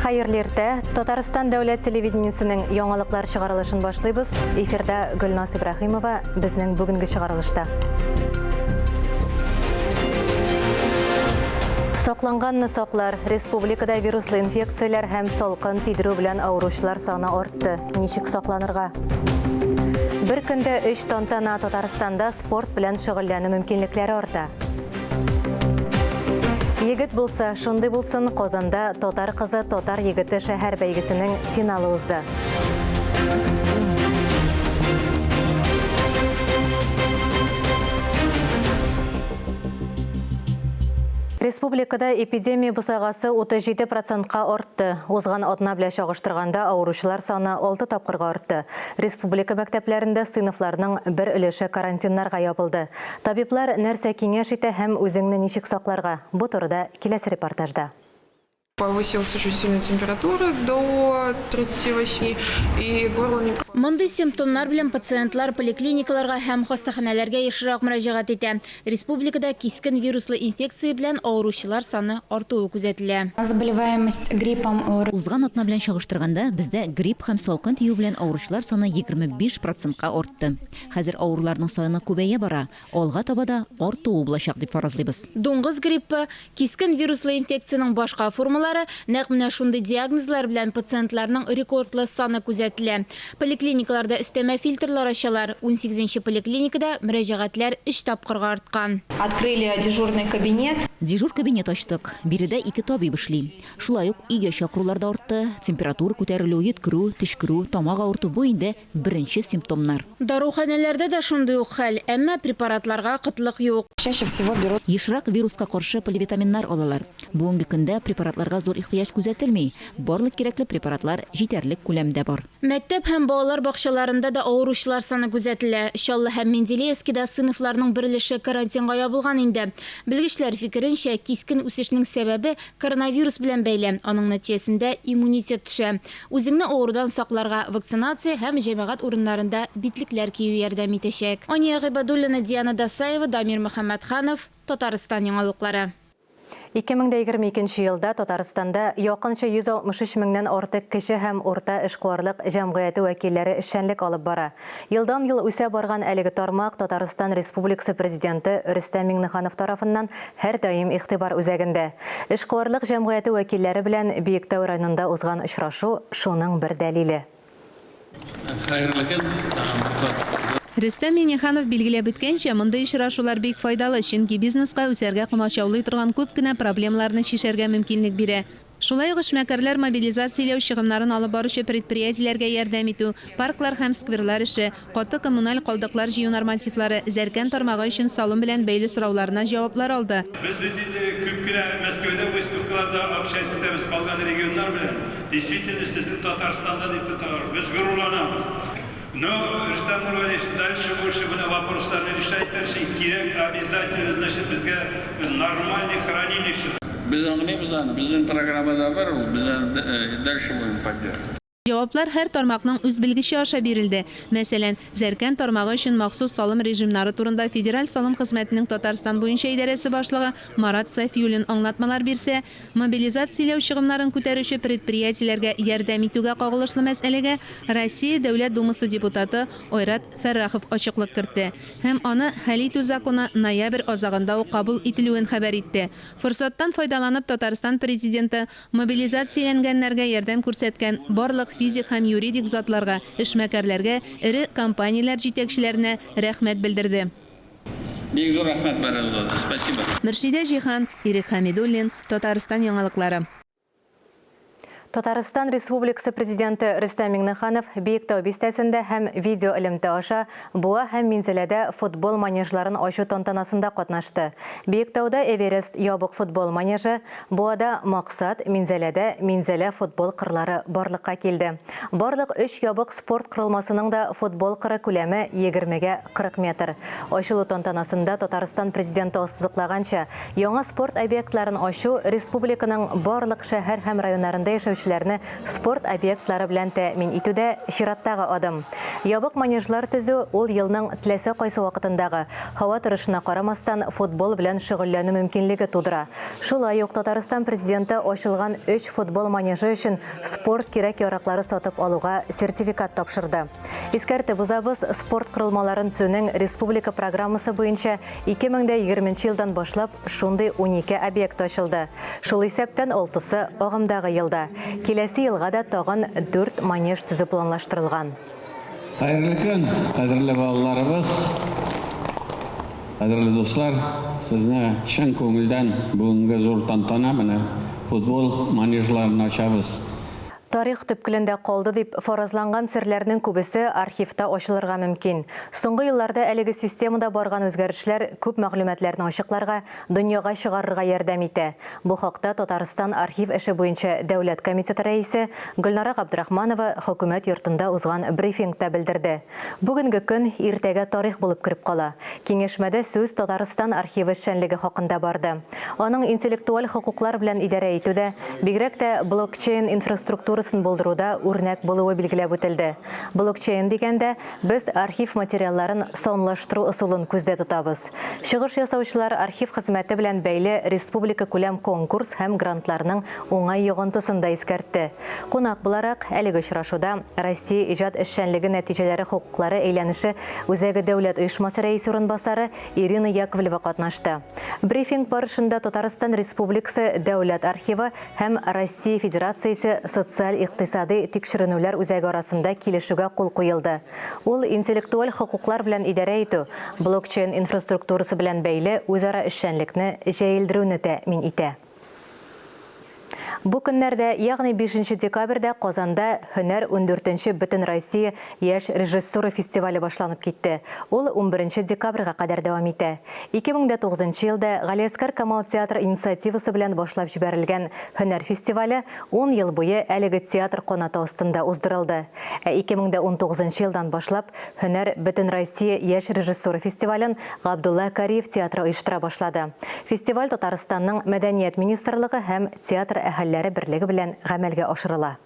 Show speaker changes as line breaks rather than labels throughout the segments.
Хәерле иртә. Татарстан дәүләт телевидениесенең яңалыклар чыгарылышын башлыйбыз. Эфирда Гөлназ Ибраһимова безнең бүгенге чыгарылышта. Сакланганны саклар. Республикада вируслы инфекцияләр һәм салкын тидерү белән авыручылар саны артты. Ничек сакланырга? Бер көндә өч тантана Татарстанда спорт белән шөгыльләнү мөмкинлекләре арта. Егет булса, шундый булсын, Казанда Татар кызы, татар егете шәһәр бәйгесенең финалы узды. Республикада эпидемия бусагасы 37 процентка артты. Узган атна белән чагыштырганда авыручылар саны 6 тапкырга артты. Республика мәктәпләрендә сыйныфларның бер өлеше карантиннарга ябылды. Табиблар нәрсә киңәш итә һәм үзеңне ничек сакларга? Бу турыда киләсе репортажда.
Повысилась очень сильно температура до 38 и горло не.
Мондый симптомнар белән пациентлар поликлиникаларга һәм хастаханәләргә ешрак мөрәҗәгать итә. Республикада кискен вируслы инфекция белән авыручылар саны артуы күзәтелә.
Заболеваемость гриппом.
Узган атна белән чагыштырганда, бездә грипп һәм салкын тию белән авыручылар саны 25 процентка артты. Хәзер авыруларның саны күбәя бара, алга таба да артуы булачак дип фаразлыйбыз.
Дуңгыз гриппы, кискен вируслы инфекциянең башка формалары, нәкъ менә шундый диагнозлар белән пациентларның рекордлы саны күзәтелә. Поликлиникаларда өстәмә фильтрлар ачалар, унсигезенче поликлиникада мөрәҗәгатьләр өч тапкырга арткан.
Открыли дежурный кабинет.
Дежур кабинет ачтык. Биредә ике табиб эшли. Шулай ук өйгә чакырулар да артты, температура күтәрелү, йөткерү, төчкерү, тамак авырту, бу инде Беренче симптомнар.
Даруханәләрдә дә шундый ук хәл, әмма препаратларга кытлык юк.
Чаще всего берут.
Ешрак вируска каршы поливитаминнар алалар. Бүгенге көндә препаратларга зур ихтыяҗ күзәтелми, барлык кирәкле препаратлар җитәрлек күләмдә бар.
Мәктәп һәм балалар бакчаларында да авыручылар саны күзәтелә. Чаллы һәм Менделеевскида сыйныфларның бер өлеше карантинга ябылган инде. Белгечләр фикеренчә, кискен үсешнең сәбәбе коронавирус белән бәйле, аның нәтиҗәсендә иммунитет төшә. Үзеңне авырудан сакларга вакцинация һәм җәмәгать урыннарында битлекләр кию ярдәм итәчәк. Ания Гыйбадуллина, Диана Дасаева, Дамир Мөхәммәтханов, Татарстан яңалыклары.
2022 елда Татарстанда якынча 163 меңнән артык кече һәм урта эшкуарлык җәмгыяте вәкилләре эшчәнлек алып бара. Елдан-ел үсә барган әлеге тармак Татарстан Республикасы Президенты Рөстәм Миңнеханов тарафыннан һәрдаим игътибар үзәгендә. Эшкуарлык җәмгыяте вәкилләре белән Биектау районында узган очрашу, шуның бер дәлиле.
Хәерле көн,
Рөстәм Миңнеханов билгеләп үткәнчә, мондый очрашулар бик файдалы, чөнки бизнеска үсәргә комачаулый торган күп кенә проблемаларны чишәргә мөмкинлек бирә. Шулай ук эшмәкәрләр мобилизацияләү чыгымнарын алып баручы предприятиеләргә ярдәм итү, парклар һәм скверлар эше, каты коммуналь калдыклар җыю нормативлары, зәркән тармагы өчен салым белән бәйле сорауларына җаваплар алды.
Без бит инде күп кенә Мәскәүдә выставкаларда общаться итәбез калган регионнар белән. Действительно, сезнең Татарстанда дип тоталар. Без горурланабыз. Но, Рөстәм Нургалиевич, дальше больше менә вопросларны решать итәр өчен кирәк обязательно, значит, безгә нормальный хранилище.
Без аңлыйбыз аны, безнең программада бар ул, без аны дальше будем поддерживать.
Җаваплар һәр тармакның үз белгече аша бирелде. Мәсәлән, зәркән тармагы өчен махсус салым режимнары турында Федераль салым хезмәтенең Татарстан буенча идарәсе башлыгы Марат Сафиуллин аңлатмалар бирсә, мобилизацияләү чыгымнарын күтәрүче предприятиеләргә ярдәм итүгә кагылышлы мәсьәләгә Россия Дәүләт Думасы депутаты Айрат Фәррахов ачыклык кертте һәм аны хәл итү законы ноябрь азагында ук кабул ителүен хәбәр итте. Форсаттан файдаланып, Татарстан Президенты Мобилизацияләнгәннәргә ярдәм күрсәткән барлык физик һәм юридик затларга, эшмәкәрләргә, эре компанияләр җитәкчеләренә рәхмәт белдерде.
Бик зур рәхмәт барыгызга да. Спасибо.
Мөршидә Җиһан, Ирек Хәмидуллин, Татарстан яңалыклары.
Татарстан Республикасы Президенты Рөстәм Миңнеханов Биектау бистәсендә һәм видеоэлемтә аша Буа һәм Минзәләдә футбол манежларын ачу тантанасында катнашты. Биектауда Эверест ябык футбол манежы, Буада Максат, Минзәләдә Минзәлә футбол кырлары барлыкка килде. Барлык өч ябык спорт корылмасының да футбол кыры күләме егермегә 40 метр. Ачылу тантанасында Татарстан Президенты ассызыклаганча, яңа спорт объектларын ачу республиканың барлык шәһәр һәм районнарында яшәүчеләргә яшәүчеләрне спорт объектлары белән тәэмин итүдә чираттагы адым. Ябык манежлар төзү, ул елның теләсә кайсы вакытындагы, һава торышына карамастан, футбол белән шөгыльләнү мөмкинлеге тудыра. Шулай ук Татарстан Президенты ачылган өч футбол манежы өчен спорт кирәк-яраклары сатып алуга сертификат тапшырды. Искәртеп узабыз, спорт корылмаларын төзүнең республика программасы буенча 2020 нче елдан башлап шундый 12 объект ачылды. Шул исәптән алтысы агымдагы елда. Киләсе елга да тагын дүрт манеж төзү планлаштырылган.
Хәерле көн, кадерле балаларыбыз, кадерле дуслар! Сезне чын күңелдән бүгенге зур тантана, менә футбол манежларын ачабыз.
Тарих төпкелендә калды дип фаразланган серләрнең күбесе архивта ачылырга мөмкин. Соңгы елларда әлеге системада барган үзгәрешләр күп мәгълүматларны ачыкларга, дөньяга чыгарырга ярдәм итә. Бу хакта Татарстан архив эше буенча дәүләт комитеты рәисе Гөлнара Габдрахманова Хөкүмәт йортында узган брифингта белдерде. Бүгенге көн иртәгә тарих булып кереп кала. Киңәшмәдә сүз Татарстан архивы эшчәнлеге хакында барды. Аның интеллектуаль хокуклар белән идарә итүдә, бигрәк тә блокчейн инфраструктурасын булдыруда үрнәк булуы билгеләп үтелде. Блокчейн дигәндә, без архив материалларын санлаштыру ысулын күздә тотабыз. Чыгыш ясаучылар архив хезмәте белән бәйле республикакүләм конкурс һәм грантларның уңай йогынтысын да искәртте. Кунак буларак, әлеге очрашуда Россия иҗат эшчәнлеге нәтиҗәләре хокуклары әйләнеше үзәге дәүләт оешмасы рәисе урынбасары Ирина Яковлева катнашты. Брифинг барышында Татарстан Республикасы Дәүләт архивы һәм Россия Федерациясе социаль-икътисадый тикшеренүләр үзәге арасында килешүгә кул куелды. Ул интеллектуаль хокуклар белән идарә итү, блокчейн инфраструктурасы белән бәйле үзара эшчәнлекне җәелдерүне тәэмин итә. Бу көннәрдә, ягъни бишенче декабрьдә Казанда Һөнәр ундүртенче Бөтенроссия яшь режиссура фестивале башланып китте. Ул унберенче декабрьгә кадәр дәвам итә. 2009 елда Галиәсгар Камал театры инициативасы белән башлап җибәрелгән Һөнәр фестивале ун ел буе әлеге театр канаты астында уздырылды. Ә 2019 елдан башлап Һөнәр Бөтенроссия яшь режиссура фестивален Габдулла Кариев театры оештыра башлады. Фестиваль Татарстанның Мәдәният министрлыгы һәм Театр әһелләре берлеге белән гамәлгә ашырыла.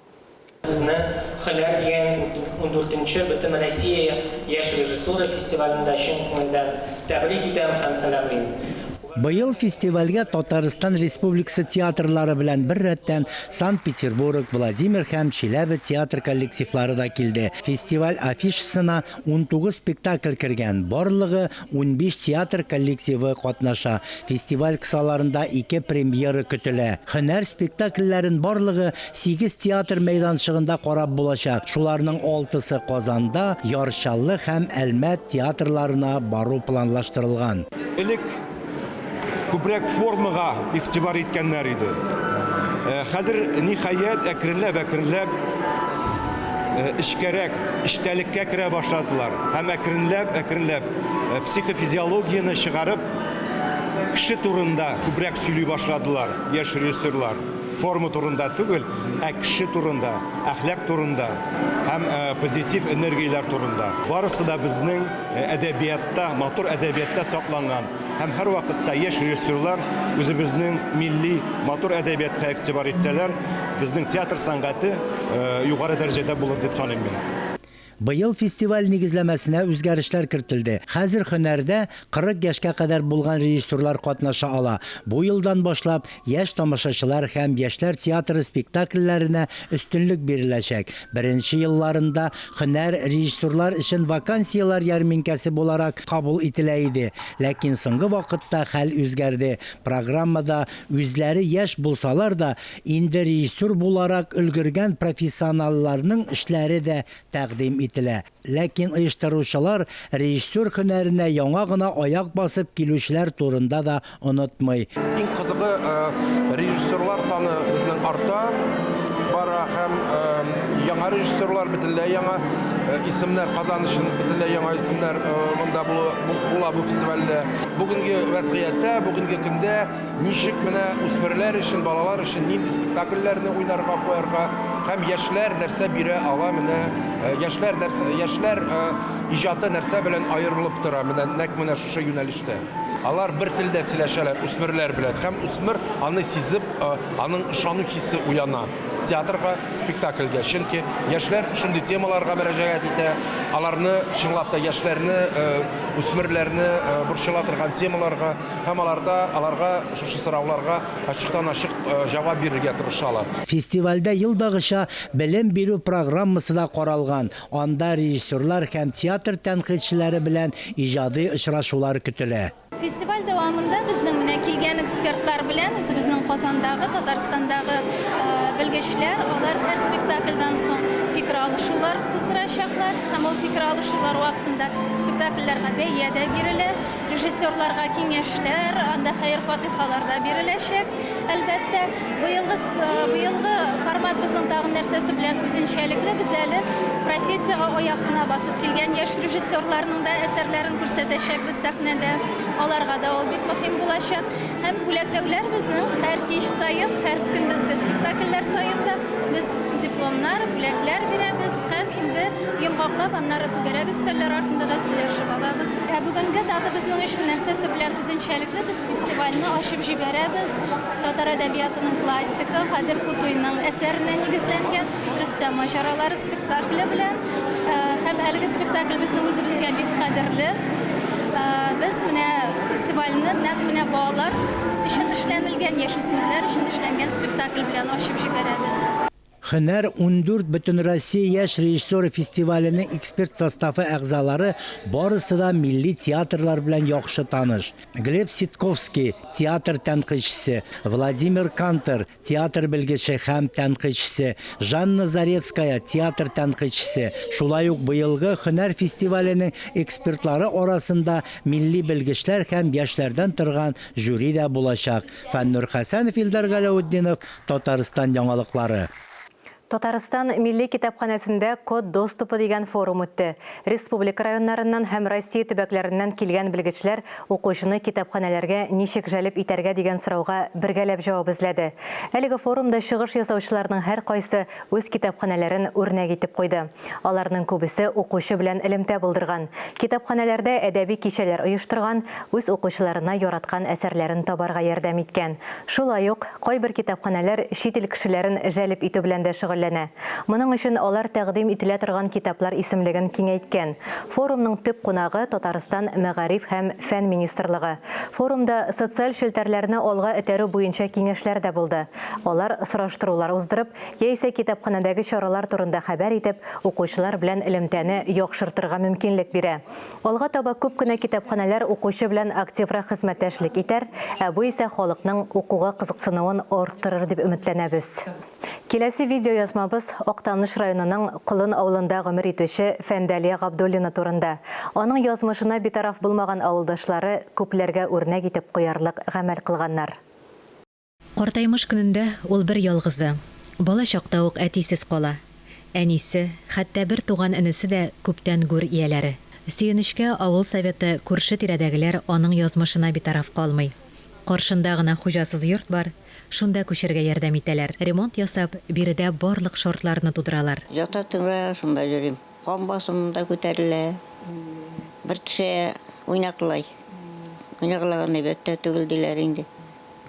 Сезне Һөнәр дигән ундүртенче Бөтенроссия яшь режиссура фестивалендә чын күңелдән тәбрик итәм һәм сәламлим.
Быел фестивальгә Татарстан Республикасы театрлары белән беррәттән Санкт-Петербург, Владимир һәм Чиләбе театр коллективлары да килде. Фестиваль афишасына 19 спектакль кергән, барлыгы 15 театр коллективы катнаша. Фестиваль кысаларында ике премьера көтелә. Һөнәр спектакльләрен барлыгы сигез театр мәйданчыгында карап булачак, шуларның алтысы Казанда, Яр Чаллы һәм Әлмәт театрларына бару планлаштырылган.
Элек күбрәк формага игътибар иткәннәр иде. Хәзер, ниһаять, әкренләп-әкренләп эчкәрәк, эчтәлеккә керә башладылар. Һәм әкренләп-әкренләп психофизиологияне чыгарып, кеше турында күбрәк сөйли башладылар яшь режиссерлар. Форма турында түгел, ә кеше турында, әхлак турында һәм позитив энергияләр турында. Барысы да безнең әдәбиятта, матур әдәбиятта сакланган һәм һәрвакытта яшь режиссерлар үзебезнең милли матур әдәбиятка игътибар итсәләр, безнең театр сәнгате югары дәрәҗәдә булыр дип саныйм мин.
Быел фестиваль нигезләмәсенә үзгәрешләр кертелде. Хәзер һөнәрдә 40 яшькә кадәр булган режиссерлар катнаша ала. Бу елдан башлап Яшь тамашачылар һәм яшьләр театры спектакльләренә өстенлек биреләчәк. Беренче елларында һөнәр режиссерлар өчен вакансияләр ярминкәсе буларак кабул ителә иде. Ләкин соңгы вакытта хәл үзгәрде. Программада үзләре яшь булсалар да, инде режиссер буларак өлгергән профессионалларның эшләре дә тәкъдим ителә. Ләкин оештыручылар режиссер һөнәренә яңа гына аяк басып килүчеләр турында да онытмый.
Иң кызыгы, режиссерлар саны безнең арта бара һәм яңа режиссерлар, бөтенләй яңа исемнәр, Казан өчен бөтенләй яңа исемнәр монда була бу фестивальдә. Бүгенге вәзгыятьтә, бүгенге көндә Ничек менә үсмерләр өчен, балалар өчен нинди спектакльләрне уйнарга куярга һәм яшьләр нәрсә бирә ала менә э, яшьләр нәрсә яшьләр э, иҗаты нәрсә белән аерылып тора менә нәкъ менә шушы юнәлештә. Алар бер телдә сөйләшәләр үсмерләр белән һәм үсмер аны сизеп, э, аның ышану хисе уяна. театрга, спектакльгә. Чөнки яшьләр шундый темаларга мөрәҗәгать итә, аларны, чынлап та, яшьләрне, үсмерләрне борчыла торган темаларга һәм аларда аларга шушы сорауларга ачыктан-ачык җавап бирергә тырышалар.
Фестивальдә елдагыча белем бирү программасы да каралган, анда режиссерлар һәм театр тәнкыйтьчеләре белән иҗади очрашулар көтелә.
Фестиваль дәвамында безнең менә килгән экспертлар белән үзебезнең Казандагы, Татарстандагы белгечләр, алар һәр спектакльдән соң фикер алышулар уздырачаклар һәм ул фикер алышулар вакытында спектакльләргә бәя дә бирелә, режиссерларга киңәшләр, анда хәер-фатыйхалар да биреләчәк, әлбәттә. Быелгы быелгы формат безнең тагын нәрсәсе белән үзенчәлекле, без әле профессиягә аяк кына басып килгән яшь режиссерларның да әсәрләрен күрсәтәчәкбез сәхнәдә. Аларга да ул бик мөһим булачак. Һәм бүләкләүләр безнең һәр кич саен, һәр көндезге спектакльләр саен да без дипломнар, бүләкләр бирәбез һәм инде йомгаклап аннары түгәрәк өстәлләр артында да сөйләшеп алабыз. Ә бүгенге дата безнең өчен нәрсәсе белән үзенчәлекле? Без фестивальне ачып җибәрәбез татар әдәбиятының классигы Гадел Кутуйның әсәренә нигезләнгән Рөстәм маҗаралары спектакле белән. Һәм әлеге спектакль безнең үзебезгә бик кадерле. Без менә фестивальне нәкъ менә балалар өчен эшләнелгән, яшүсмерләр өчен эшләнгән спектакль белән ачып җибәрәбез.
Һөнәр 14 Бөтенроссия яшь режиссеры фестиваленең эксперт составы әгъзалары барысы да милли театрлар белән яхшы таныш. Глеб Ситковский, театр тәнкыйтьчесе, Владимир Кантор, театр белгече һәм тәнкыйтьчесе, Жанна Зарецкая, театр тәнкыйтьчесе. Шулай ук быелгы Һөнәр фестиваленең экспертлары арасында милли белгечләр һәм яшьләрдән торган жюри дә булачак. Фәннур Хәсәнов, Илдар Галәүтдинов, Татарстан яңалыклары.
Татарстан Милли китапханәсендә Код доступа дигән форум үтте. Республика районнарыннан һәм Россия төбәкләреннән килгән белгечләр укучыны китапханәләргә ничек җәлеп итәргә дигән сорауга бергәләп җавап эзләде. Әлеге форумда чыгыш ясаучыларның һәркайсы үз китапханәләрен үрнәк итеп куйды. Аларның күбесе укучы белән элемтә булдырган, китапханәләрдә әдәби кичәләр оештырган, үз укучыларына яраткан әсәрләрен табарга ярдәм иткән. Шулай ук, кайбер китапханәләр чит ил кешеләрен җәлеп итү белән дә шөгыльләнә. Моның өчен алар тәкъдим ителә торган китаплар исемлеген киңәйткән. Форумның төп кунагы, Татарстан Мәгариф һәм фән министрлыгы. Форумда социаль челтәрләрне алга этәрү буенча киңәшләр дә булды. Алар сораштырулар уздырып, яисә китапханәдәге чаралар турында хәбәр итеп, укучылар белән элемтәне яхшыртырга мөмкинлек бирә. Алга таба күп кенә китапханәләр укучы белән активрак хезмәттәшлек итәр, ә бу исә халыкның укуга кызыксынуын арттырыр дип өметләнәбез. Киләсе видеоязмабыз Актаныш районының Колын авылында гомер итүче Фәндәлия Габдуллина турында. Аның язмышына битараф булмаган авылдашлары күпләргә үрнәк итеп куярлык гамәл кылганнар. Картаймыш көнендә ул бер ялгызы. Бала чакта ук әтисез кала. Әнисе, хәтта бер туган энесе дә күптән гүр ияләре. Сөенечкә, авыл советы, күрше-тирәдәгеләр аның язмышына битараф калмый. Каршында гына хуҗасыз йорт бар, шунда күчәргә ярдәм итәләр. Ремонт ясап, биредә барлык шартларны тудыралар.
Ята тора, шунда йөрим. Кан басымым да күтәрелә. Бер төшә, уйнаклый. Уйнаклаган әйбәт тә түгел, диләр инде.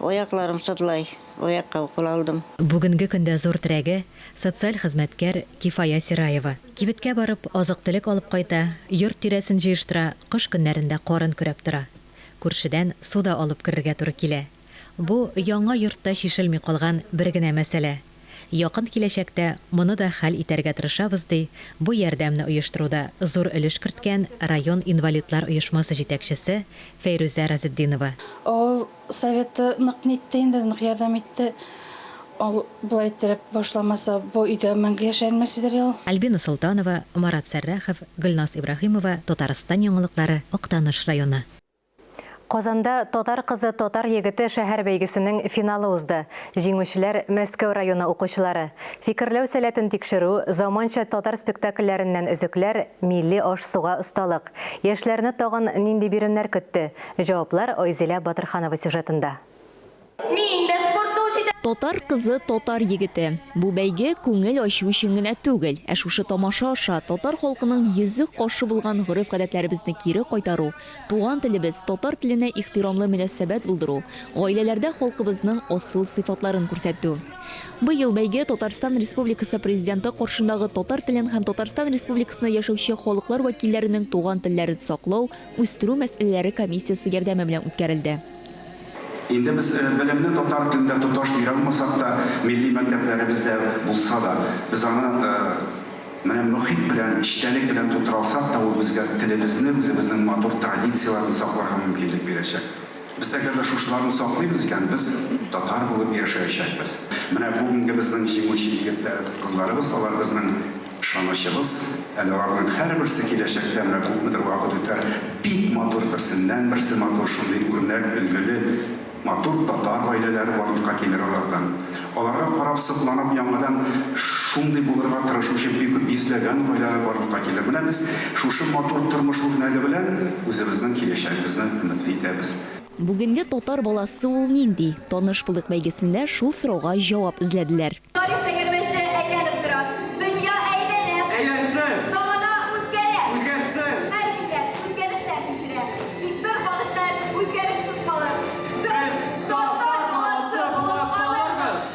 Аякларым сызлый, аякка укол алдым.
Бүгенге көндә зур терәге, социаль хезмәткәр Кифая Сираева. Кибеткә барып, азык-төлек алып кайта, йорт тирәсен җыештыра, кыш көннәрендә карын көрәп тора. Күршедән су да алып керергә туры килә. Бу, яңа йортта чишелми калган бер генә мәсьәлә. Якын киләчәктә моны да хәл итәргә тырышабыз, ди бу ярдәмне оештыруда зур өлеш керткән район инвалидлар оешмасы җитәкчесе Фәйрүзә Разетдинова.
Авыл советы нык нитте инде, нык ярдәм итте. Ул болай иттереп башламаса, бу өйдә мәңге яшәй алмас иде ул.
Альбина Солтанова, Марат Сәррәхов, Гөлназ Ибраһимова, Татарстан яңалыклары, Актаныш районы. Казанда Татар кызы, татар егете шәһәр бәйгесенең финалы узды. Җиңүчеләр, Мәскәү районы укучылары. Фикерләү сәләтен тикшерү, заманча татар спектакльләреннән өзекләр, милли аш-суга осталык. Яшьләрне тагын нинди биремнәр көтте? Җаваплар Айзилә Батырханова сюжетында.
Мин дә спортта үз итәм.
Татар кызы, татар егете. Бу бәйге күңел ачу өчен генә түгел, ә шушы тамаша аша татар халкының йөзек кашы булган гореф-гадәтләребезне кире кайтару, туган телебез, татар теленә ихтирамлы мөнәсәбәт булдыру, гаиләләрдә халкыбызның асыл сыйфатларын күрсәтү. Быел бәйге Татарстан Республикасы Президенты каршындагы татар телен һәм Татарстан Республикасында яшәүче халыклар вәкилләренең туган телләрен саклау, үстерү мәсьәләләре комиссиясе ярдәме белән үткәрелде.
Инде без белемне татар телендә тоташ бирә алмасак та, милли мәктәпләребездә булса да, без аны менә мохит белән, эчтәлек белән тутыра алсак та, ул безгә телебезне, үзебезнең матур традицияләрне сакларга мөмкинлек бирәчәк. Без әгәр дә шушыларны саклыйбыз икән, без татар булып яшәячәкбез. Менә бүгенге безнең җиңүче егетләребез, кызларыбыз, алар безнең ышанычыбыз. Әле аларның һәрберсе киләчәктә менә күпмедер вакыт үтәр, бик матур, берсеннән-берсе матур шундый үрнәк, өлгеле, матур татар гаиләләре барлыкка килер алардан. Аларга карап, сокланып, яңадан шундый булырга тырышучы бик күп йөзләгән гаиләләр барлыкка килер. Менә без шушы матур тормыш үрнәге белән үзебезнең киләчәгебезне өметле итәбез.
Бүгенге татар баласы ул нинди? Таныш булыйк бәйгесендә шул сорауга җавап эзләделәр.
Тарих тәгәрмәче әйләнеп тора. Дөнья әйләнә.
Әйләнсен!
Замана үзгәрә.
Үзгәрсен!
Һәр милләт үзгәрешләр кичерә. Тик бер хакыйкать үзгәрешсез калыр. Без татар баласы булып калырбыз!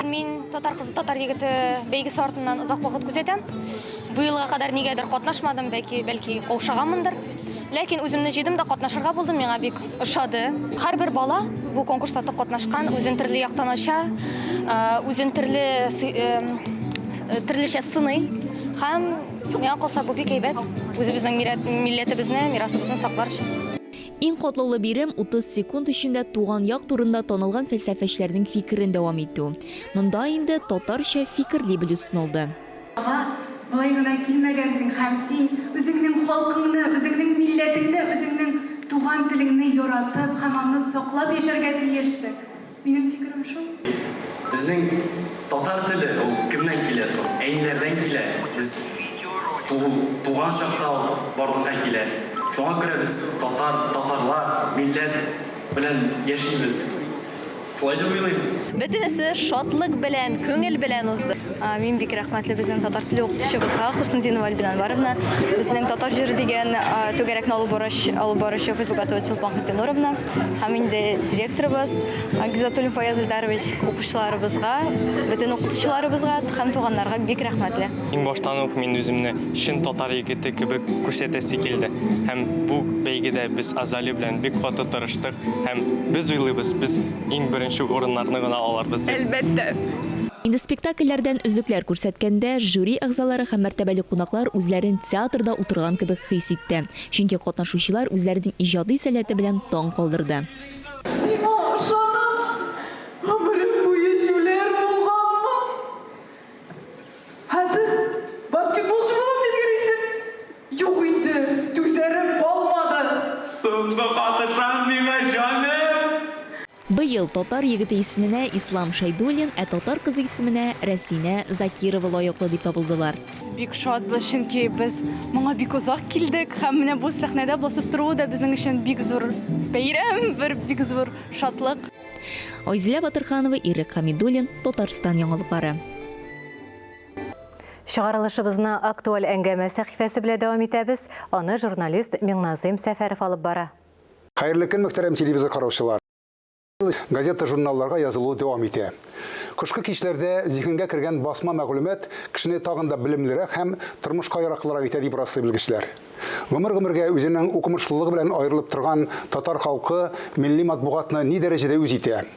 Мин Татар кызы, татар егете бәйгесе артыннан озак вакыт күзәтәм. Бу елга кадәр нигәдер катнашмадым, бәлки, бәлки каушаганмындыр. Ләкин үземне җыйдым да катнашырга булдым, миңа бик ошады. Һәрбер бала бу конкурста катнашкан, үзен төрле яктан ача, үзен төрле төрлечә сыный һәм миңа калса бу бик әйбәт, үзебезнең милләтебезне, мирасыбызны саклар өчен.
Иң катлаулы бирем, 30 секунд эчендә туган як турында танылган фәлсәфәчеләрнең фикерен дәвам итү. Монда инде татарча фикерли белү сыналды.
Аңа болай гына килмәгәнсең һәм син үзеңнең халкыңны, үзеңнең милләтеңне, үзеңнең туган телеңне яратып һәм аны саклап яшәргә тиешсең. Минем фикерем шул.
Безнең татар теле ул кемнән килә соң? Әниләрдән килә. Без туган чакта ук барлыкка килә. Шуңа күрә без татар, татарлар, милләт белән яшибез. Шулай дип уйлыйм.
Бөтенесе шатлык белән, күңел белән узды.
Мин бик рәхмәтле безнең татар теле укытучыбызга, Хөснетдинова Альбина Анваровна, безнең татар җыры дигән түгәрәкне алып барыш, алып баручы Фәйзулгатова Чулпан Хәсәнуровна һәм инде директорыбыз Гизатуллин Фаяз Илдарович укучыларыбызга, бөтен укытучыларыбызга һәм туганнарга бик рәхмәтле.
Иң баштан ук мин үземне чын татар егете кебек күрсәтәсе килде. Һәм бу бәйгедә без Азалия белән бик каты тырыштык. Һәм без уйлыйбыз, без иң беренче урыннарны гына алырбыз дип.
Әлбәттә.
Инде спектакльләрдән өзекләр күрсәткәндә, жюри әгъзалары һәм мәртәбәле кунаклар үзләрен театрда утырган кебек хис итте. Чөнки катнашучылар үзләренең иҗади сәләте белән таң калдырды.
Сиңа ышанып, гомерем буе җүләр булганмын. Хәзер баскетболчы булам дип йөрисең. Юк инде, түзәрем калмады.
Соңгы кат ышан миңа, җаным!
Быел Татар егете исеменә Ислам Шәйдуллин, ә Татар кызы исеменә Рәсинә Закирова лаеклы дип табылдылар.
Без бик шатбыз, чөнки без моңа бик озак килдек һәм менә бу сәхнәдә басып торуы да безнең өчен бик зур бәйрәм, бер бик зур шатлык.
Айзилә Батырханова, Ирек Хәмидуллин, Татарстан яңалыклары.
Чыгарылышыбызны актуаль әңгәмә сәхифәсе белән дәвам итәбез. Аны журналист Миңназыйм Сәфәров алып бара.
Хәерле көн, мөхтәрәм телевизор караучылар. Газета-журналларга язылу дәвам итә. Кышкы кичләрдә зиһенгә кергән басма мәгълүмат кешене тагын да белемлерәк һәм тормышка яраклырак итә дип раслый белгечләр. Гомер-гомергә үзенең укымышлылыгы белән аерылып торган татар халкы милли матбугатны ни дәрәҗәдә үз итә?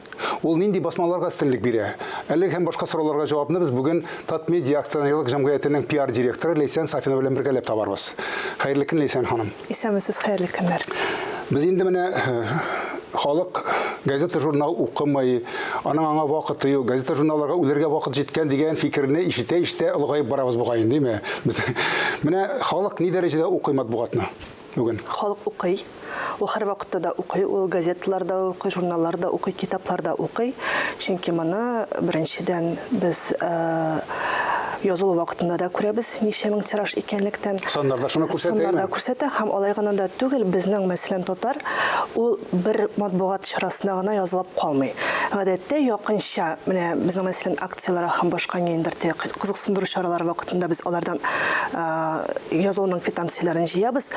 Ул нинди басмаларга өстенлек бирә? Әлеге һәм башка сорауларга җавапны без бүген Татмедиа акционерлык җәмгыятенең пиар-директоры Ләйсән Сафина белән бергәләп табарбыз. Хәерле көн, Ләйсән ханым.
Исәнмесез, хәерле көннәр.
Без инде менә э, халык газета-журнал укымый, аның аңа вакыты юк, газета-журналларга үлергә вакыт җиткән дигән фикерне ишетә-ишетә олыгаеп барабыз бугай инде, димме? Без менә халык ни дәрәҗәдә укый матбугатны бүген?
Халык укый. Ул һәрвакытта да укый, ул газеталар да укый, журналлар да укый, китаплар да укый. Чөнки моны беренчедән без э, язылу вакытында да күрәбез, ничә мең тираж икәнлектән.
Саннар да шуны күрсәтә,
Саннар да күрсәтә һәм алай гына да түгел, безнең, мәсәлән, татар ул бер матбугат чарасына гына язылып калмый. Гадәттә, якынча, менә безнең, мәсәлән, акцияләр һәм башка ниндидер кызыксындыру чаралары вакытында без алардан язылуның квитанцияләрен җыябыз.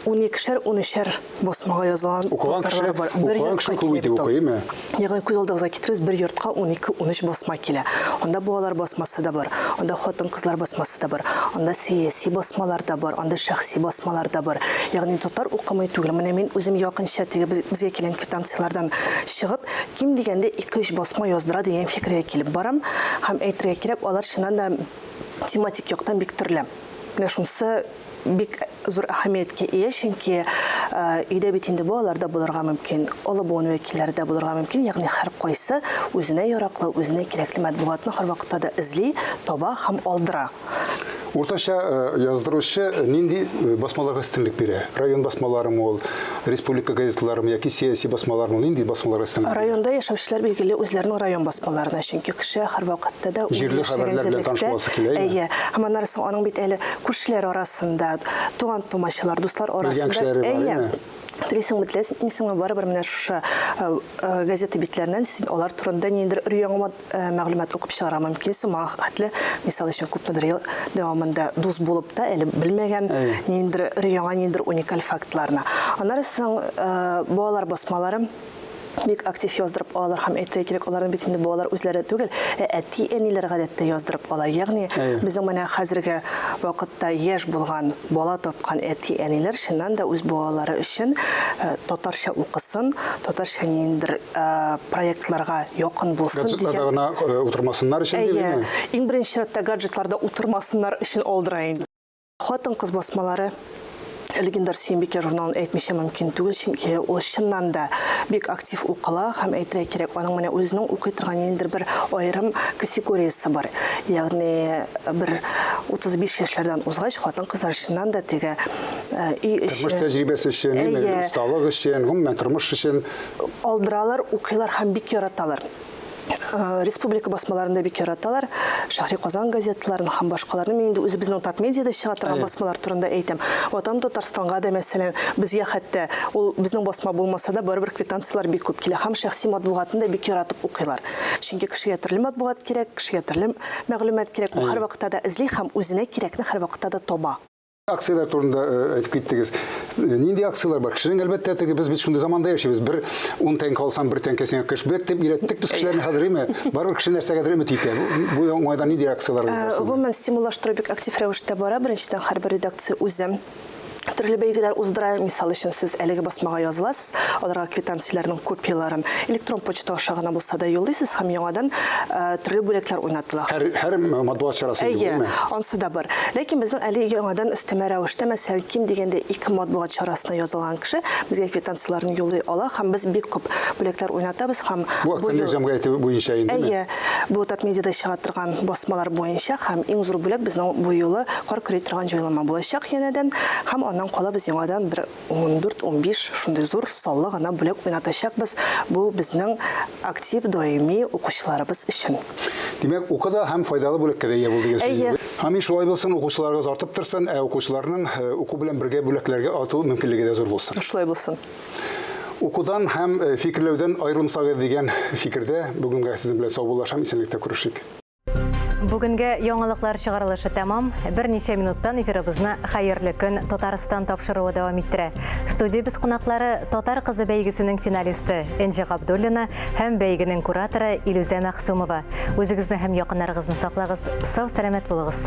Уникешәр, унөчәр басмага язылган
Укыган кеше,
татарлар бар. Бер
укыган
йортка
кеше күп
килә
итеп
бит ул.
укый, әйме?
Ягъни күз алдыгызга китерегез, бер йортка 12, 13 басма килә. Анда балалар басмасы да бар, анда хатын-кызлар басмасы да бар, анда сәяси басмалар да бар, анда шәхси басмалар да бар. Ягъни татар укымый түгел. Менә мин үзем якынча теге безгә килгән квитанцияләрдән чыгып, ким дигәндә 2-3 басма яздыра дигән фикергә килеп барам. Һәм әйтергә кирәк, алар чыннан да тематик яктан бик төрле. Менә шунысы бик зур әһәмияткә ия, чөнки өйдә бит инде балалар да булырга мөмкин, олы буын вәкилләре дә булырга мөмкин, ягъни һәркайсы үзенә яраклы, үзенә кирәкле матбугатны һәрвакытта да эзли, таба һәм алдыра.
Уртача яздыручы нинди басмаларга өстенлек бирә? Район басмаларымы ул, республика газеталарымы яки сәяси басмалармы, нинди басмаларга өстенлек бирә?
Районда яшәүчеләр билгеле үзләренең район басмаларына, чөнки кеше һәрвакытта да үзе
Җирле
яшәгән
хәбәрләр белән таныш
җирлектә,
буласы килә, әйеме?
әйе. Һәм аннары соң аның бит әле күршеләр арасында, туган-тумачалар, дуслар
Белгән
арасында,
кешеләре бар,
әйе.
әйеме?
Телисеңме, теләмисеңме, барыбер менә шушы э, э, газета битләреннән син алар турында ниндидер өр-яңа э, мәгълүмат укып чыгарга мөмкинсең. Моңа хәтле, мисал өчен, күпмедер ел дәвамында дус булып та әле белмәгән ниндидер өр-яңа, ниндидер уникаль фактларны. Аннары соң балалар басмалары бик актив яздырып алалар һәм әйтергә кирәк, аларны бит инде балалар үзләре түгел, ә әти-әниләр гадәттә яздырып ала. Ягъни безнең менә хәзерге вакытта яшь булган, бала тапкан әти-әниләр чыннан да үз балалары өчен э, татарча укысын, татарча ниндидер э, проектларга якын булсын
Гаджетларда
дигән.
гына э, утырмасыннар өчен
Әйе,
дип,
иң беренче чиратта гаджетларда утырмасыннар өчен алдыра инде. Хатын-кыз басмалары легендар Сөембикә журналын әйтмичә мөмкин түгел, чөнки ул чыннан да бик актив укыла һәм әйтергә кирәк, аның менә үзенең укый торган ниндидер бер аерым категориясе бар. Ягъни бер 35 яшьләрдән узгач, хатын-кызлар чыннан да теге э, өй эше
Тормыш тәҗрибәсе өчен,
Әйе.
осталык өчен, гомумән тормыш өчен.
Алдыралар, укыйлар һәм бик яраталар. Э, республика басмаларын да бик яраталар. Шәһри Казан газеталарын һәм башкаларны. Мин инде үзебезнең Татмедиада чыга торган басмалар турында әйтәм. Ватан Татарстанга да, мәсәлән, безгә хәтта ул безнең басма булмаса да, барыбер квитанцияләр бик күп килә. Һәм шәхси матбугатын да бик яратып укыйлар. Чөнки кешегә төрле матбугат кирәк, кешегә төрле мәгълүмат кирәк. Ул һәрвакытта да эзли һәм үзенә кирәкне һәрвакытта да таба.
Акцияләр турында э, әйтеп киттегез. Э, нинди акцияләр бар? Кешенең әлбәттә теге без бит шундый заманда яшибез. Бер 10 тәңкә алсаң, бер тәңкә сиңа кэшбэк дип өйрәттек без кешеләрне хәзер, әйме? Барыбер кеше нәрсәгәдер өмет итә. Бу уңайдан нинди акцияләр
э,
бар?
Гомумән, стимуллаштыру бик актив рәвештә бара. Беренчедән, һәрбер редакция үзе төрле бәйгеләр уздыра. Мисал өчен, сез әлеге басмага языласыз, аларга квитанцияләрнең копияләрен электрон почта аша гына булса да юллыйсыз һәм яңадан төрле бүләкләр уйнатыла.
Һәр, һәр матбугат чарасы
Әйе, ансы да бар. Ләкин безнең әле яңадан өстәмә рәвештә, мәсәлән, ким дигәндә ике матбугат чарасына язылган кеше безгә квитанцияләрне юллый ала һәм без бик күп бүләкләр уйнатабыз һәм
Бу акционер җәмгыяте буенча инде.
Әйе, бу Татмедиада чыга торган басмалар буенча һәм иң зур бүләк безнең бу юлы кар көри торган җайланма булачак янәдән һәм аннан кала без яңадан бер 14-15 шундый зур саллы гына бүләк уйнатачакбыз. Бу безнең актив даими укучыларыбыз өчен.
Димәк, укы да һәм файдалы бүләккә дә ия бул дигән сүз.
Әйе.
Амин, шулай булсын, укучыларыгыз артып торсын, ә укучыларның э, уку белән бергә бүләкләргә арту мөмкинлеге дә зур булсын.
Шулай булсын.
Укудан һәм э, фикерләүдән аерылмасагыз дигән фикердә бүгенгә сезнең белән саубуллашам, исәнлектә күрешик.
Бүгенге яңалыклар чыгарылышы тәмам. Берничә минуттан эфирыбызны Хәерле көн Татарстан тапшыруы дәвам иттерә. Студиябез кунаклары Татар кызы бәйгесенең финалисты Энҗе Габдуллина һәм бәйгенең кураторы Илүзә Мәгъсумова. Үзегезне һәм якыннарыгызны саклагыз, сау-сәламәт булыгыз.